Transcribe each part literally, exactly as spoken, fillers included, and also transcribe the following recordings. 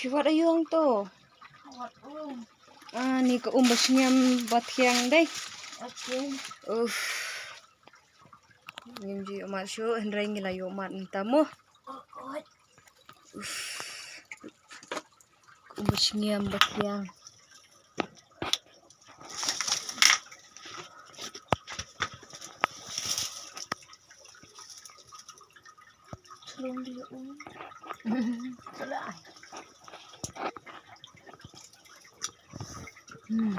Wat ayong to. Wat um. Ah, ni ka um ba sngem ba thiang dei. Wat thiang. Uff. Ngim ju ïoh mad shuh, hynrei ngi la ïoh mad mynta mo. Wat. Uff. Ka um ba sngem ba thiang. Chlong dia um. Salah. Hmm.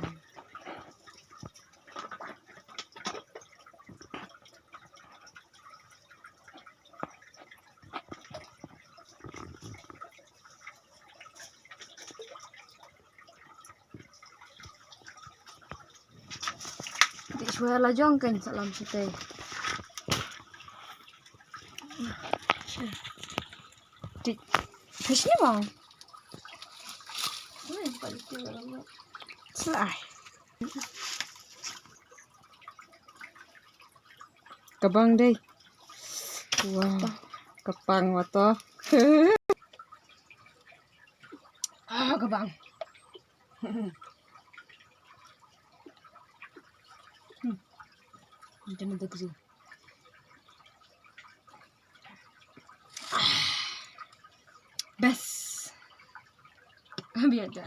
Dih shuwa la jong kan salam sitei. Dih. Fish ni bang. Slai. Ka bang dei. Wow. Ka pang wa to. Ah, ka bang. Hmm. Macam mana tu? Ah. Best. Biar dah.